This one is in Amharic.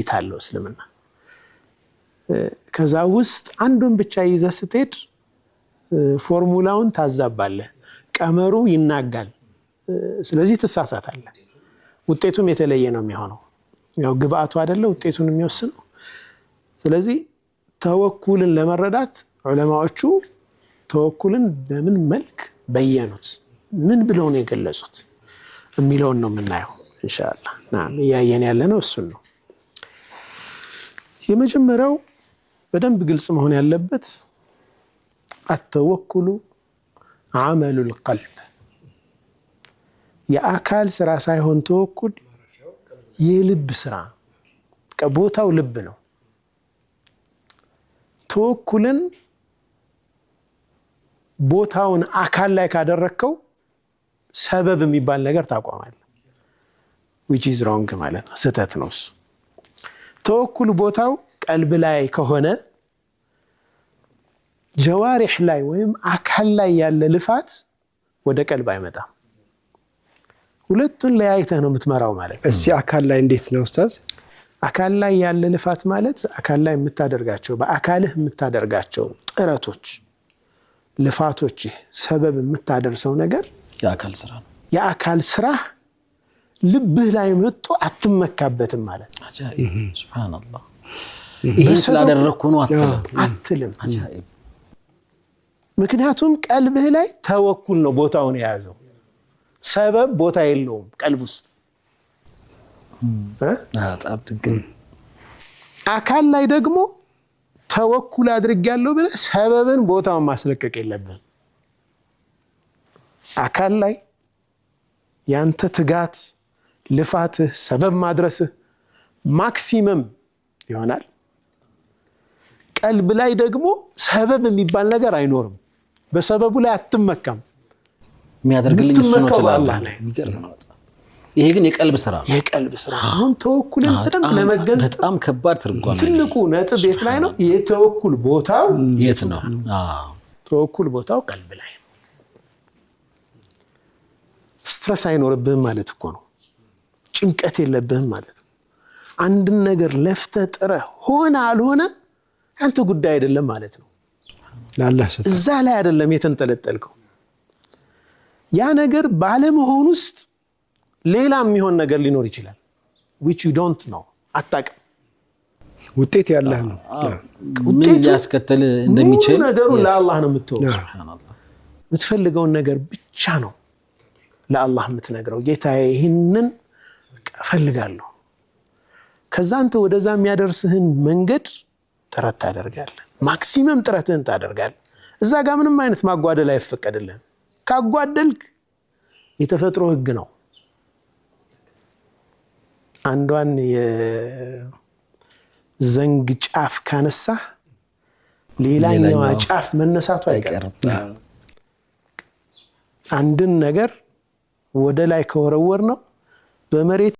እይታ አለው እስልምና። ከዛ ውስጥ አንዱን ብቻ ይዘህ ስትሄድ ፎርሙላውን ታዛባለህ፣ ቀመሩ ይናጋል። ስለዚህ ትሳሳታለህ። ውጤቱም የተለየ ነው የሚሆነው። ያው ግብአቱ አይደለ ውጤቱን የሚወስነው። ስለዚህ ተወኩልን ለመረዳት ዑለማዎቹ ተወኩልን በምን መልክ በየኑት፣ ምን ብለው ነው የገለጹት የሚለውን ነው የምናየው ኢንሻአላህ። ናም፣ እያየን ያለ ነው እሱን ነው። የመጀመሪያው በደንብ ግልጽ መሆን ያለበት التوكل عمل القلب፣ የአካል ስራ ሳይሆን ተወኩል የልብ ስራ፣ ቦታው ልብ ነው። ተወኩልን ቦታውን አካል ላይ ካደረግከው ሰበብ የሚባል ነገር ታቋማለህ። Which is wrong ማለት ነው፣ ስህተት ነው እሱ። ተወኩል ቦታው ቀልብ ላይ ከሆነ ጀዋሪሕ ላይ ወይም አካል ላይ ያለ ልፋት ወደ ቀልብ አይመጣም። ሁለቱን ለያይተህ ነው የምትመራው ማለት ነው። እስኪ አካል ላይ እንዴት ነው ኡስታዝ? አካል ላይ ያለ ልፋት ማለት አካል ላይ የምታደርጋቸው፣ በአካልህ የምታደርጋቸው ጥረቶች፣ ልፋቶችህ፣ ሰበብ የምታደርሰው ነገር የአካል ስራ ነው። የአካል ስራህ ልብህ ላይ መጥቶ አትመካበትም ማለት ነው። አጃኢብ፣ ሱብሃነላህ። ይሄን ስላደረግኩ ነው አትልም። አትልም። አጃኢብ። ምክንያቱም ቀልብህ ላይ ተወኩል ነው ቦታውን የያዘው። ሰበብ ቦታ የለውም ቀልብ ውስጥ እ? በጣም ድንቅ ነው። አካል ላይ ደግሞ ተወኩል አድርጌያለሁ ብለህ ሰበብን ቦታውን ማስለቀቅ የለብህም። አካል ላይ ያንተ ትጋት፣ ልፋትህ፣ ሰበብ ማድረስህ maximum ይሆናል። ቀልብ ላይ ደግሞ ሰበብ የሚባል ነገር አይኖርም። በሰበቡ ላይ አትመካም። የሚያደርግልኝ እሱ ነው የምትመካው ትላለህ። በአላህ ላይ። የሚገርም ነው በጣም። ይሄ ግን የቀልብ ስራ ነው። የቀልብ ስራ። አሁን ተወኩልን በደንብ ለመገንዘብ በጣም ከባድ ትርጓሜ ነው። ትልቁ ነጥብ የት ላይ ነው? የተወኩል ቦታው የት ነው? አዎ። ተወኩል ቦታው ቀልብ ላይ ነው። Stress አይኖርብህም ማለት እኮ ነው። ጭንቀት የለብህም ማለት ነው። አንድን ነገር ለፍተህ ጥረህ ሆነ አልሆነ ያንተ ጉዳይ አይደለም ማለት ነው። ለአላህ ሰጥ እዛ ላይ አይደለም የተንጠለጠልከው። ያ ነገር ባለመሆን ውስጥ ሌላ የሚሆን ነገር ሊኖር ይችላል። Which you don't know፣ አታውቅም። ውጤት ያለህ ነው። ምን ሊያስከትል እንደሚችል ሙሉ ነገሩን Yes. ለአላህ ነው የምትወው። ሱብሃነላህ። የምትፈልገውን ነገር ብቻ ነው ለአላህ የምትነግረው። ጌታዬ፣ ይህንን እፈልጋለሁ። ከዛ አንተ ወደዛ የሚያደርስህን መንገድ ጥረት ታደርጋለህ። Maximum ጥረትህን ታደርጋለህ። እዛ ጋር ምንም አይነት ማጓደል አይፈቀድልህም። ካጓደልክ የተፈጥሮ ህግ ነው። አንዷን የዘንግ ጫፍ ካነሳህ ሌላኛዋ ሌላኛዋ ጫፍ መነሳቱ አይቀርም። አይቀርም። አንድን ነገር ወደ ላይ ከወረወርነው በመሬት